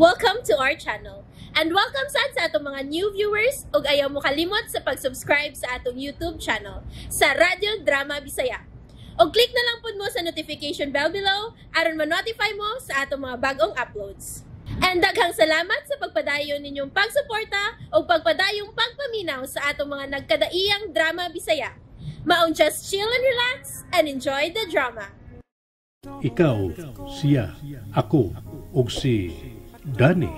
Welcome to our channel. And welcome sad sa atong mga new viewers ug ayaw mo kalimot sa pag-subscribe sa atong YouTube channel sa Radyo Drama Bisaya. Og click na lang pud mo sa notification bell below aron ma-notify mo sa atong mga bagong uploads. And daghang salamat sa pagpadayon ninyong pagsuporta ug pagpadayong pagpaminaw sa atong mga nagkadaiyang drama Bisaya. Maong just chill and relax and enjoy the drama. Ikaw, siya, ako, ug si Danny.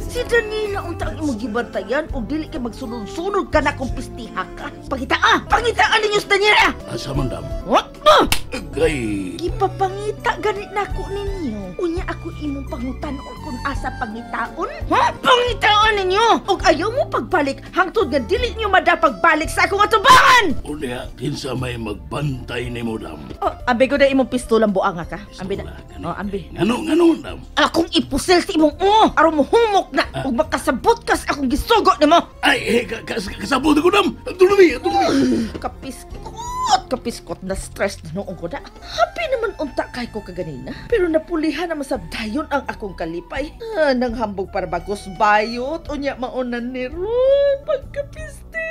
Si Danila unta ang imong gibantayan ug dili kay magsunod-sunod ka na kung pistiha ka. Pangitaa! Pangitaan ninyo si Daniela! Asa man, dam? What? Ah! Gay. Gipapangita ganit nako ninyo. Unya ako imong pangutanon kung asa pangitaon? Ha? Pangitaan ninyo! Ug ayaw mo pagbalik hangtod nga dili niyo madapagbalik sa akong atubangan! Unya, kinsa may magbantay nimo, dam? Oh, ambi ko na imong pistolang buanga ka. Ambi na. Pistola, gani. Oh, ambi. Ngano, ngano, dam? Akong ipusil sa imong aron mohumok na ug makasabot ka sa akong gisugo nimo. Ay, eh, kasabot ko, dam. Tulumi, tulumi. Kapiskot, kapiskot na stress na noong ko na. Happy naman unta kay ko kaganina. Pero napulihan na masabdayon ang akong kalipay. Ah, nang hambog para bagos bayot, unya maonan ni Ron, pagkapisti.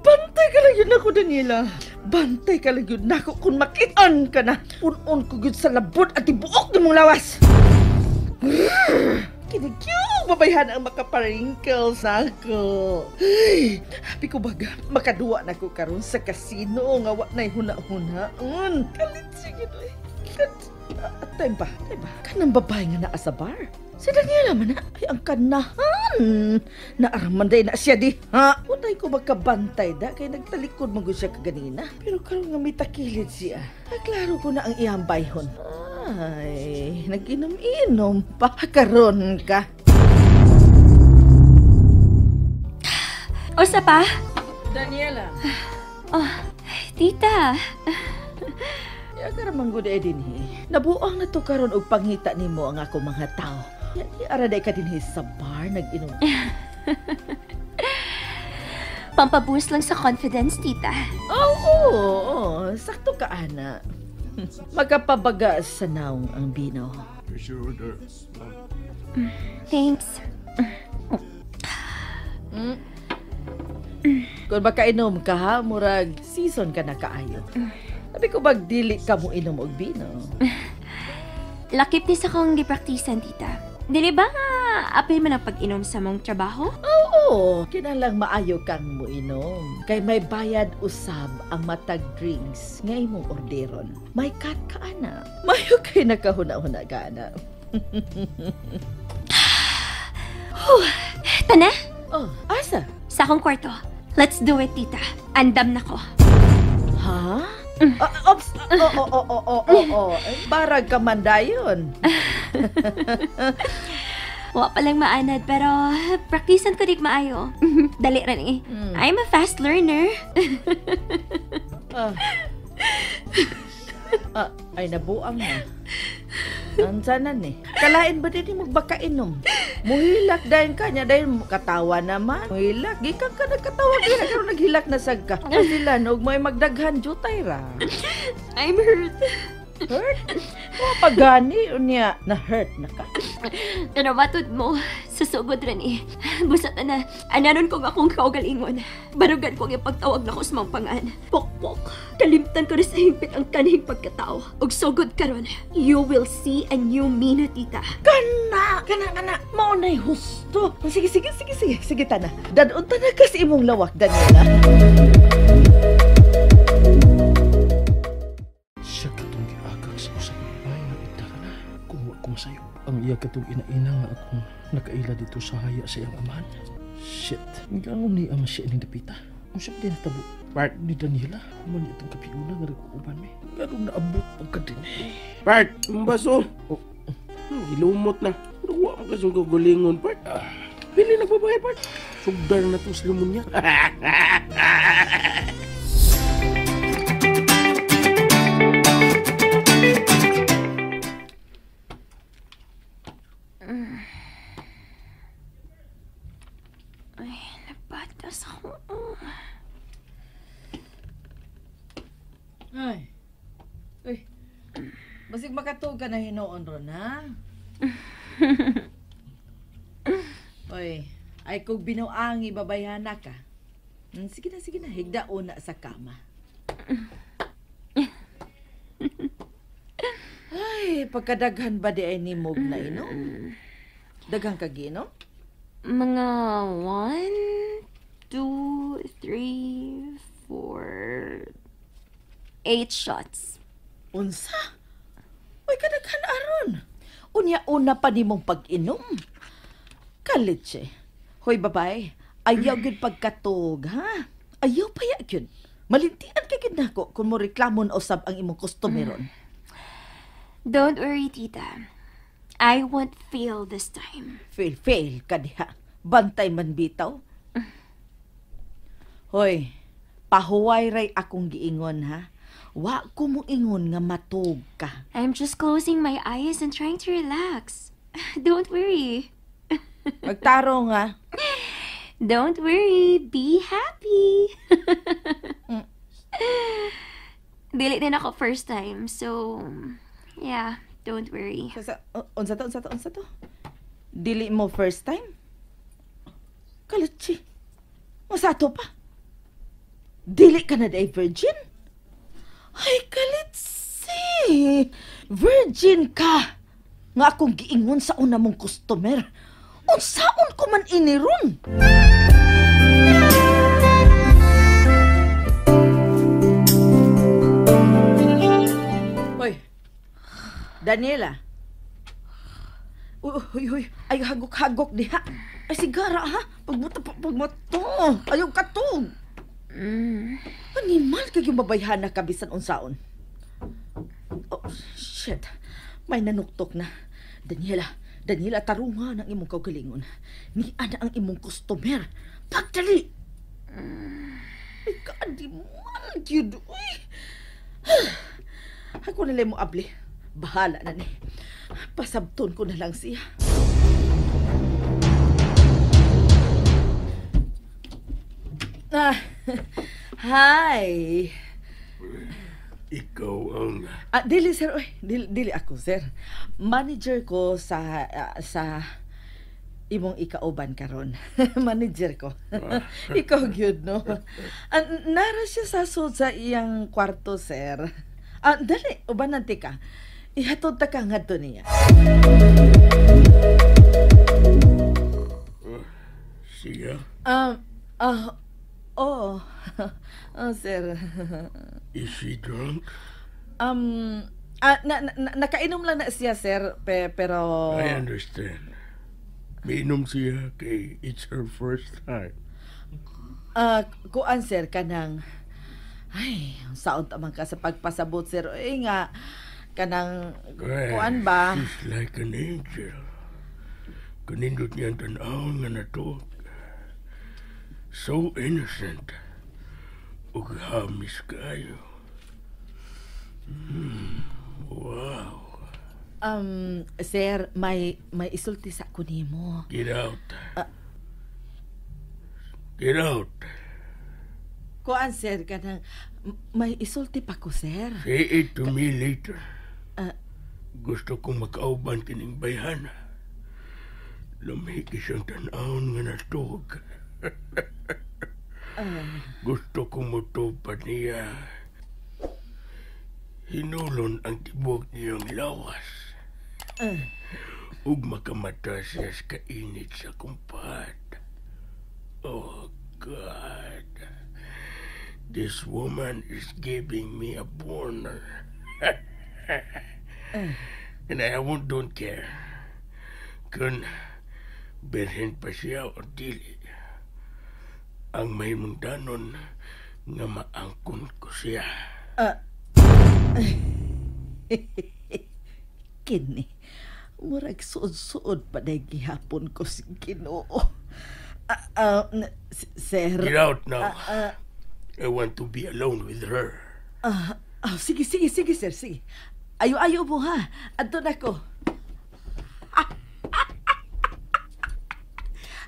Bantay ka lang yun ako, Daniela. Bantay ka lang yun nako kung makitaan ka na. Punon ko yun sa labod at tibuok ni mong lawas. Kinigyo, babayhan ang makaparingkles ako. Ay, happy ko baga, makaduwa na ko karon sa kasino nga wa na'y huna-hunaon. Kalit sige doy. Kalit. Time ba? Time ba? Kanang babae nga naa sa bar. Si Daniela man na, ay ang kanahan. Naaraman day na siya di. Ha? Unay ko magkabantay da, kay nagtalikod man gud siya kaganina. Pero karon nga may takilid siya. Ay, klaro ko na ang iyang bayhon. Ay, nag-inom-inom pa. Karon ka. Usa pa? Daniela. Oh, tita. Ya karamang gud ay dinhi. Nabuang na to karon og pangita nimo ang ako mga tao. Ya, di ara day ka dinhi sa bar nag-inom. Pampaboost lang sa confidence, tita. Oo, oo, sakto ka, ana. Magkapabaga sa naong ang bino. Here's your order. Thanks. Kung makainom ka ha, murag season ka na kaayo. Sabi ko bag dili ka mo inom og bino. Lakip ni sa kong gipraktisan, tita. Dili ba nga apil man ang pag-inom sa mong trabaho? Oo, kinahanglang maayo kang moinom. Kay may bayad usab ang matag drinks nga imong orderon. May cut ka, ana. Mayo kay nakahuna-huna ka, ana. Tana? Oh, asa? Sa akong kwarto. Let's do it, tita. Andam na ko. Ha? Ah, ops! Oo. Barag ka man dayon. Wa pa lang maanad, pero praktisan ko dig maayo. Dali ra ni. I'm a fast learner. Ah. Ah, ay nabuang na. Ansanan ni. Kalain ba din magbakainom? Muhilak dayon ka niya, dayon katawa naman. Muhilak, gikan ka nagkatawa, gikan karon naghilak na sad ka. Sila og may magdaghan jutay ra. I'm hurt. Hurt? Wa pagani unya na hurt na ka. Pero matod mo, susugod ra ni. Busa ta na, ananon ko nga akong kaugalingon. Barugan ko ang ipagtawag na ko sa mangpangan. Pokpok, kalimtan ko rin sa hingpit ang kanhing pagkatao. Ug sugod karon, you will see a new me na, tita. Kana, kana, kana, mao na'y husto. Sige, sige, sige, sige, sige, tana. Dadon ta na kasi imong lawak, Daniela. Siya katong giagak sa usa ka babae nga idara. Kung wa ko masayop, ang iya katong ina-ina nga akong nakaila dito sa haya sa iyang amahan. Shit, ngano ni ama siya ining dapita? Unsa ba din natabo? Bart. Ni Daniela, human itong kapiuna nga nag-uuban mi. Nganong naabot pagkadinhi? Bart, ang baso. Oh. Ilumot na. Pero wa mo kasong kagulingon, Bart. Pili na babae, Bart. Sugdar na itong silumon niya. Ay, nabatas ako. Ay. Ay. Basig makatug ka na hinuon ron, ha? Oy, ay kung binuangi babayhana ka. Sige na, sige na. Higda una sa kama. Ay, pagkadaghan ba di ay nimog na inom? Daghang ka giinom? Mga 1, 2, 3, 4, 8 shots. Unsa? Uy, kadaghan aron. Unya-una pa nimong pag-inom. Kalitse. Hoy, babay, ayaw gyud pagkatog, ha? Ayaw pa ya gyud. Malintian ka gyud nako kung mo reklamon usab ang imong customeron. Don't worry, tita. I won't fail this time. Fail, fail ka diha. Bantay man bitaw. Hoy, pahuway ray akong giingon, ha? Wa ko mo ingon nga matug ka. I'm just closing my eyes and trying to relax. Don't worry. Magtarong, ha? Don't worry. Be happy. Dili din ako first time, so yeah, don't worry. Unsa to, unsa to, unsa to? Dili mo first time? Kalatsi. Masato pa. Dili ka na day virgin? Ay, kalitsi. Virgin ka. Nga akong giingon sa una mong customer. Unsaon ko man iniron? Hoy, Daniela. Uy, uy, uy. Ay, hagok-hagok diha. Ay, sigara, ha? Pagmuto, pagmuto. Ayaw katog. Animal kay yung babayhana ka bisan unsaon. Oh, shit. May nanuktok na. Daniela, Daniela, tarungan ang imong kaugalingon. Ni ana ang imong customer. Pagdali! Ay, kaanimal, gyud, uy. Ako na lang mo abli. Bahala na ni. Pasabton ko na lang siya. Ah, hi. Ikaw ang... Ah, dili sir, oy. Dili ako sir. Manager ko sa sa imong ikauban karon. Manager ko. Ikaw gyud, no. Nara siya sa sud sa iyang kwarto, sir. Ah, dali, ubanan ti ka. Ihatod ta ka ngadto niya. Siya? Oh. Oh, sir. Is she drunk? Nakainom lang na siya, sir, pero... I understand. Miinom siya kay it's her first time. Kuan, sir, kanang... Ay, saon tamang ka sa pagpasabot, sir. Ay nga, kanang... Kuan ba? She's like an angel. Kanindot niya ang tanaw nga natuog. So innocent. Ug hamis kayo. Wow. Sir, may isulti sa ko nimo. Get out. Get out. Kuan, sir, kanang may isulti pa ko, sir. Say it to me later. Gusto kong makauban kining bayhana. Lumhiki siyang tan-awon nga natuog. Gusto kong mutupad niya. Hinulon ang tibok niyang lawas. Ug makamata siya sa kainit sa kumpad. Oh, God. This woman is giving me a boner. And I won't don't care. Kung berhen pa siya o dili. Ang may mungdanon nga maangkon ko siya. Kini, murag suod-suod pa na gihapon ko si Ginoo. Sir. Get out now. I want to be alone with her. Sige, sige, sige, sir, sige. Ayo-ayo mo, ha. Adto na ko.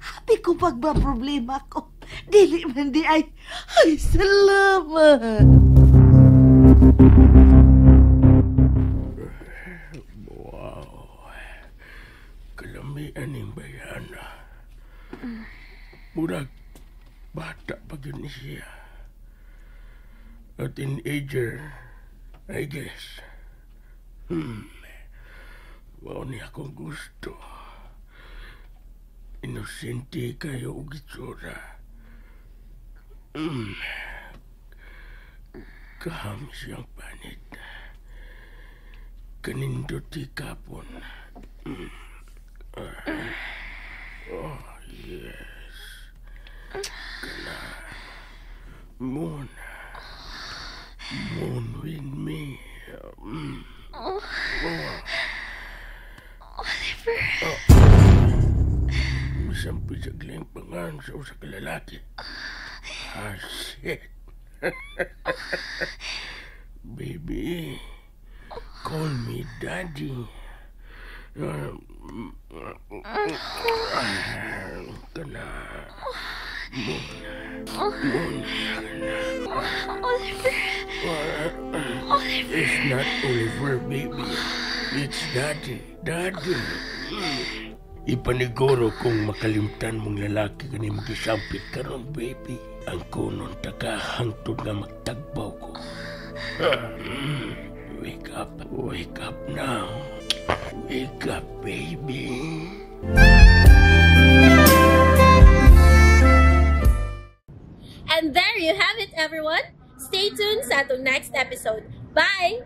Happy ko pag ba problema ko. Dili man di ay. Ay, salamat. Lami aning bayana. Murag bata pa gyud ni siya. A teenager, I guess. Mao ni akong gusto. Inosente kayo og itsura. Kaham siyang panit. Kanindot ti kapon. Oh, yes. Kana. Moon. Moon with me. Oh. Oh. Oliver. Oh. Misampi sa gling pangan sa usa ka lalaki. Ah, shit. Baby, call me daddy. Kana. Moon. Moon. Kana. Oliver. Oliver. It's not Oliver, baby. It's daddy. Daddy. Ipaniguro kung makalimtan mong lalaki kani magisampit karon, baby. Ang kunon taka hangtod nga magtagbaw ko. Wake up. Wake up now. Wake up, baby. And there you have it, everyone. Stay tuned sa atong next episode. Bye!